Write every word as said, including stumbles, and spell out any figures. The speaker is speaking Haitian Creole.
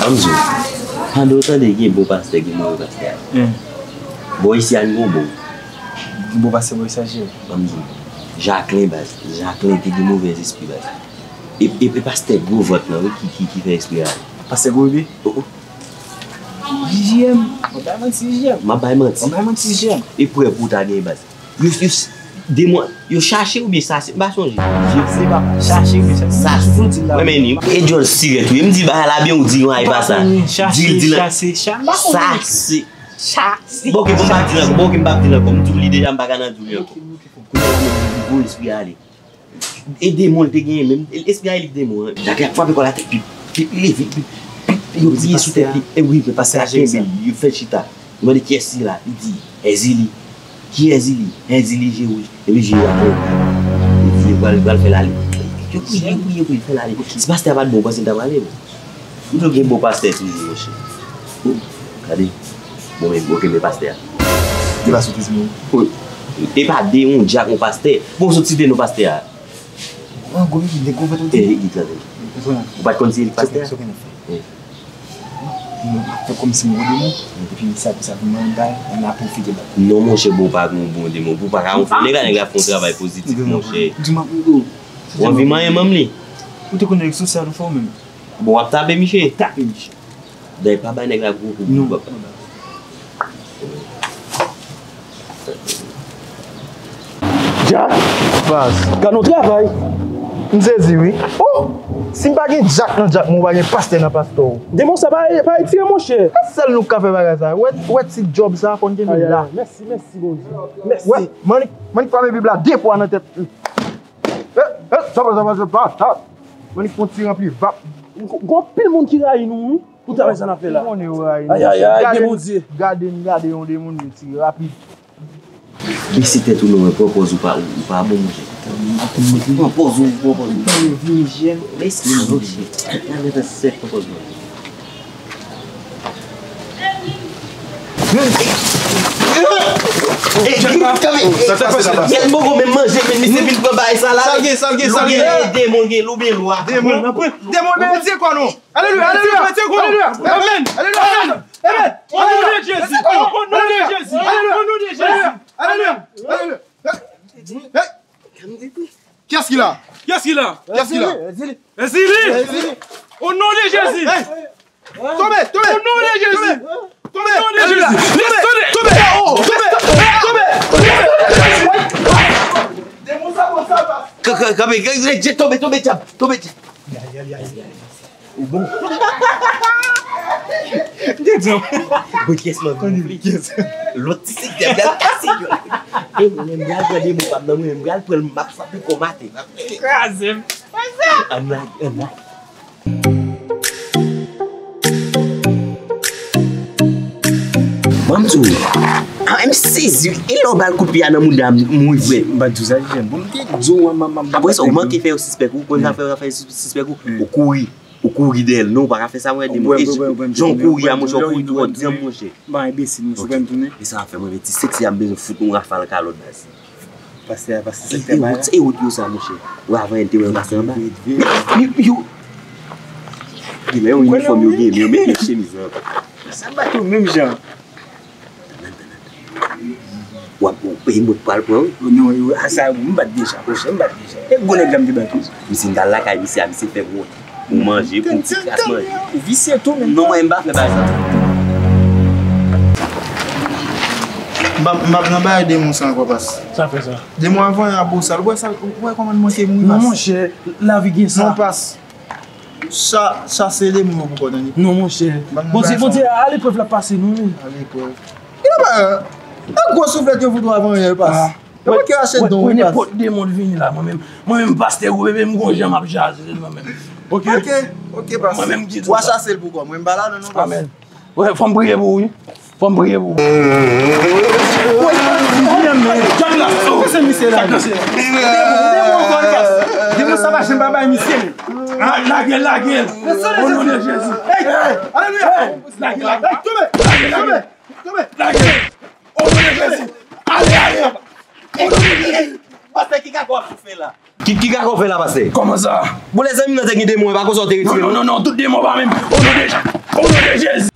Ban m di w, pandan w tande gen bon pastè, gen move pastè. Bò isi a, n gon bon. Bon pastè bò isi a, jere. Ban m di w, Jacquelin, baz. Jacquelin te gen movèzespri, baz. E, e, e pastè gwo vant lan, wi, ki, ki, ki fè espri a. Pastè gwo bebe? Oh, oh. J J M. Mwen bay manti, J J M. M ap bay manti. Mwen bay manti, J J M. E prèv pou w ta genyen, baz. Yo, yo, demon, yo chache oubyen sase, m pa sonje. Je sais pas, chache oubyen sase. Sase. Sou di la. Mwen men ni. E djòl sirèt wi. M di bagay la byen, ou di yon ay pa sa. Di l, di l. Chase, chase, chase. Sase. Chase. Bon, ok, bon, m pa di l ankò. Bon, ok, m pa di l ankò. M di w li deja, m pa ka nan di w li ankò. Kounye a la, men, gwo espri ale. E demon l te genyen menm. Espri a li demon an. Jacquelin ap frape kò l atè. Pip, pip, li leve. Pip, pip, yo pliye sou tèt li. E wi, men pastè a kenbe l. Yo fè l chita. Yo mande kiyès li la. Li di, Èzili. Ki Èzili? Èzili Jewouj. Epi Jewouj ap fè. Li di, li pral, li pral fè l ale. Yo priye, yo priye pou l fè l ale. Si pastè a pa t bon, ou panse l ta prale, non? M di w gen bon pastè toujou, monchè. Gade. Bon, men, ok, men pastè a. Li pa sot izin. E pa de yon dyak, yon pastè. Bon, sot site non pastè a. An gwo, li de gwo vant ou di. E, li gade. Ou pa t konn si li pastè a? Sa w gen ap fè? Non, ap fè kòmsi m gwo demon. Epi sa, sa vin mwen bay, m ap pwofite la. Non, monchè, bon, ou pa gen yon bon demon. Ou pa ka yon fè. Nèg la, nèg la fè yon travay pozitif, monchè. Di m ap gwo. Ou anvi manyen manm li? Ou te konn nèg sosyal ou fè ou menm? Bon, w ap tape misye? Tape misye. Dayè pa bay nèg la gwo kou pou w ap. Jack, pas. Gad yon travay. M sezi wi. Oh! Si m pa gen Jack nan Jack mwen, ou pa gen pastè nan pastè w. Demon sa pa, pa etire monchè. Sèl nou k ka fè bagay sa. Wè, wè ti djòb sa, fò n kenbe la. Mèsi, mèsi Bondye. Mèsi. Wè, m annik, m annik frape Bib la de fwa nan tèt li. Eh, eh, sa pa, sa pa, sa pa, sa. Mwen li fon ti ranpli vap. Gon pil moun ki rayi nou, wi. Pou travay sa n ap fè la. Ou konnen yo rayi nou. Ay, ay, ay, gen Bondye. Gade n, gade yon de moun, li ti rapid. Bese tèt ou non, men pran pòz ou pa, ou pa bon, monchè. Pran pòz ou, pran pòz ou. Vini jèn. Lespri, monchè. Nan men sèk, pran pòz ou. Gèt Bogo menm manje, men misye vin pran bagay sa la. Sa l gen, sa l gen, sa l gen. Demon gen lou byen lwa. Demon. Demon, men retire kò nou. Alelouya, alelouya. Retire kò nou. Alelouya. Amèn. Alelouya. Amèn. Amèn. O non de Jezi. O non de Jezi. O non de Jezi. Alelouya. Alelouya. Kiyès ki la? Kiyès ki la? Kiyès ki la? Ezili. Ezili. O non de Jezi. Tonbe, tonbe. O non de Jezi. Tonbe. O non de Jezi. Tonbe. Tonbe. Tonbe. Tonbe. Tonbe. Demon sa, bon sa, pa. K-, k-, kanpe, k-, k-, tonbe, tonbe, dyab. Tonbe, dyab. Ou bon? Bon, kiyès mwen vin gonfle? Lòt ti sektè, bèl kase yo. E mwen menm, bral pran demon pa m nan, mwen menm, bral pran l, m ap frape kò maten. Kraze m. Ann la, ann la. Ban m di w, a, m sezi, e lè w ba l kout pye a nan mouda m, m mouri vre. M pa di w sa, Jen. Bon, m te di w, m, m, m, apre sa, ou manke fè yo sispèk ou, konn sa fè yo fè sispèk ou, ou kouri. Ou kouri dèyè l. Non, ou pa ka fè sa, mwen, di mwen. Jan w kouri a, monchè, ou kouri twò dyanm, monchè. Ban enbesil, monchè, ou pran m tounen. E sa fè mwen, ti seksi a, m bezwen fout yon rafal kalòt, baz. Pastè a, pastè sektè bay la. E wout yo sa, monchè. Ou avan te wè pastè anba. Yo, yo. Gen lè yon inifòm yo gen, yo met yon chemiz la. Sa bat yo menm jan. W ap, w, e mwen k pral pran, wi. Non, yo, a sa, m bat deja, monchè, m bat deja. E gwo nèg la m te bat tou. Misye, m t al lakay misye a, misye fè m wont. Pou manje, pou m ti kras manje. Ou visye tou, menm. Non, mwen, m pa fè bagay sa. M p ap, m p ap nan bagay demon sa ankò, pas. Sa fè sa. Demon avan a bosal. Ou wè sa, ou wè kòman l manke mouri, pas? Non, monchè, lavi gen sa. Non, pas. Sa, sa se demon yo pou kò, Dani. Non, monchè. Bondye, Bondye, a leprèv l ap pase nou, wi. A leprèv. Gen pa, e gwo souflèt yo fout ou avan yè, pas. Yo pa ka rache don, pas. Nenpòt demon vini la, mwen menm, mwen menm, pastè Gwo Bebe, m gon jan m ap jaze, mwen menm. Ok. Ok, ok, pas. Mwen menm ki di w sa. Ou a chase l pou kò, mwen m pa ladan non, pas. Amèn. Wè, fò m priye pou ou, wi. Fò m priye pou ou. Woy, woy, woy, woy, dyab la. Sa se misye la. Demon, demon ankò, pas. Demon sa pa janm pa bay misye. Ah, lage l, lage l. O non de Jezi. Hey, hey, alelouya. Hey, lage l, lage l. Hey, tonbe, tonbe, tonbe. Lage l. O non de Jezi. Ale, ale. O non de Jezi. Pastè, ki kaka w ap fè la? Ki, ki kaka w fè la, pastè? Kòman sa? Bon, lèzanmi nan te gen demon, e pa konsa w te retire l? Non, non, non, non, tout demon pa menm. O non de Jezi. O non de Jezi!